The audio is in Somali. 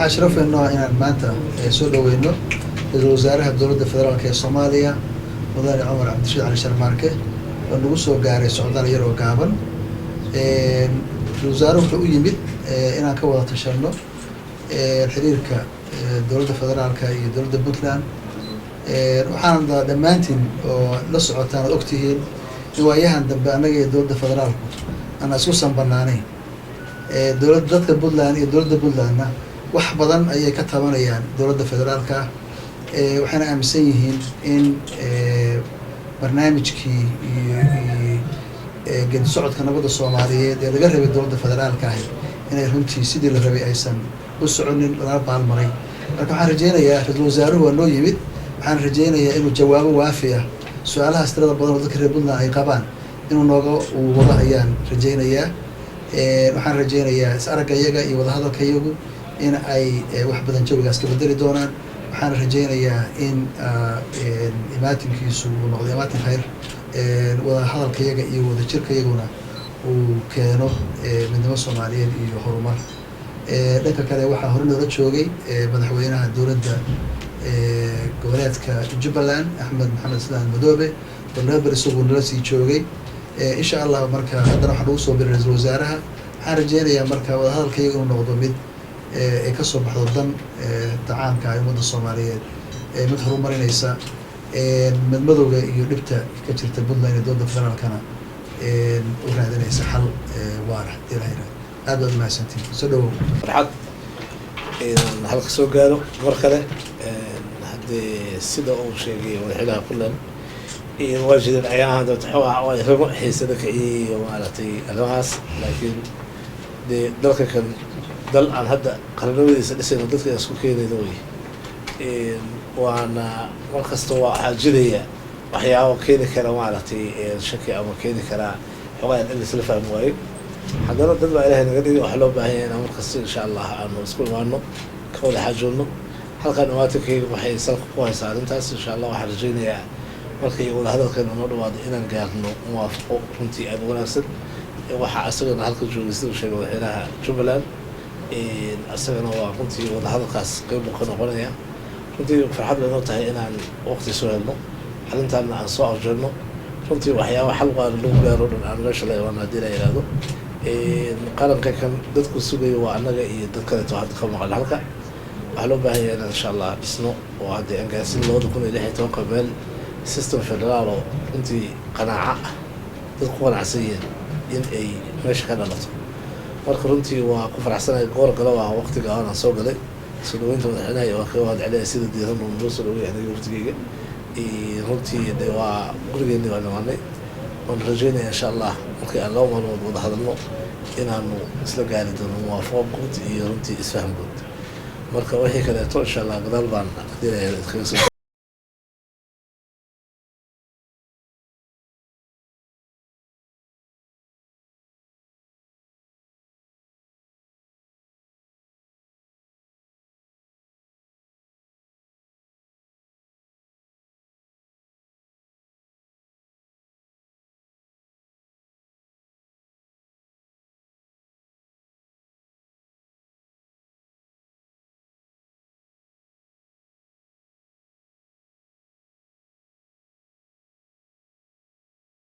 Waxaa sharafeynoo inaan maanta soo dhaweyno Ra-iisul Wasaaraha Dowladda Federaalka ee Soomaaliya, Mudane Cumar Cabdirashiid Cali Sharmaarke, oo nagu soo gaaray socdaal yar oo gaaban. Ra-isul wasaaruhu wuxuu u yimid inaan ka wada tashano xiriirka dowladda federaalka iyo dowladda Puntland. Waxaana dhammaantiin oo la socotaan ood ogtihiin in waayahan dambe annaga iyo dowladda federaalku aan isku sanbanaanayn. Dowlad dadka Puntland iyo dowladda Puntlandna wax badan ayay ka tabanayaan dowladda federaalka, waxayna aaminsan yihiin in barnaamijkii iyo geedi socodka nabadda Soomaaliyeed ee laga rabay dowladda federaalka ahi inay runtii sidii la rabay aysan u soconin, lana baalmaray. Marka waxaan rajeynayaa, ra-iisul wasaaruhu waa noo yimid, waxaan rajeynayaa inuu jawaabo waafi ah su-aalahaas tirada badan oo dadka reer Puntland ay qabaan inuu nooga uu wado ayaan rajeynayaa. Waxaan rajeynayaa is aragga iyaga iyo wadahadalka iyagu in ay wax badan jawigaas ka bedeli doonaan. Waxaan rajeynayaa in imaatinkiisu uu noqdo imaatin khayr, wadahadalka iyaga iyo wadajirka iyaguna uu keeno midnimo Soomaaliyeed iyo horumar. Dhanka kale, waxaa hore noola joogay madaxweynaha dowladda goboleedka Jubbaland, Axmed Maxamed Islaan Madoobe, oo 2 ber isagu nala sii joogay. Insha Allah, marka haddana waxaa nagu soo biray ra-iisul wasaaraha. Waxaan rajeynayaa marka wadahadalka iyaga inuu noqdo mid ay kasoo baxdo dan tacaamka ah ummadda Soomaaliyeed, mid horumarinaysa madmadowga iyo dhibta ka jirta Puntland iyo dowladda federaalkana u raadinaysa xal waara ilaha. Aad baad umahadsantihin, soo dhawow. Farxad inaan halka soo gaaro mar kale. Haddii sida uu sheegay madaxweynaha Puntland, waa jireen ayahan xoogaa arrimo xiisada kiciyey iyo maaragtay arrimahaas, laakiin dee dalka kan dal aan hadda qarannimadiisa dhisayno, dadka aan isku keenayno wey. Waana mar kasta waxaa jiraya waxyaabo keeni kara maaragtay shaki ama keeni karaa xoogaa in laisla fahmi waayo. Haddana dad baa Ilahay naga dhigay. Waxaa loo baahan yahay inaan markasta, insha Allah, aanu isku imaano, ka wada xaajoodno. Halkaan imaatinkayga waxay salka ku haysaa arrintaas. Insha Allah, waxaan rajaynayaa markay wadahadalkeena noo dhawaado inaan gaarno muwaafaqo runtii aada u wanaagsan. Waxaa isagana halka joogay, sida uu sheegay, madaxweynaha Jubbaland. Isagana waa runtii wadahadalkaas qeyb buu ka noqonaya. Runtii farxad bay noo tahay inaan waqti soo helno, arrintaana aan soo afjarno. Runtii waxyaaba xal waara lagu gaaro dhan aan meesha la imaano haddii la yihahdo. Qaranka kan dadku sugayo waa annaga iyo dad kaleeto hadda ka maqan halka. Waxaa loo baahan yahay inaan, insha Allah, dhisno oo haddii aan gaarsin 2016-ka meel system federaal oo runtii qanaaco ah, dad ku qanacsan yihiin in ay meesha ka dhalato. Marka runtii waa ku faraxsanahay goor galo ah, waqtiga aan soo galay. Soo dhaweynta madaxweynaha waa kaga mahad celinaya sida diiran uu noo soo dhaweeyay aniga waqtigeyga. Runtii de waa gurigeeni waa nimaanay. Waan rajeynaya, insha Allah, markii aan 2 maalmood wada hadalno inaanu isla gaari doono muwaafaqo guud iyo runtii isfaham guud. Marka wixii kaleeto, insha Allah, gadaal baan hadii kaga soo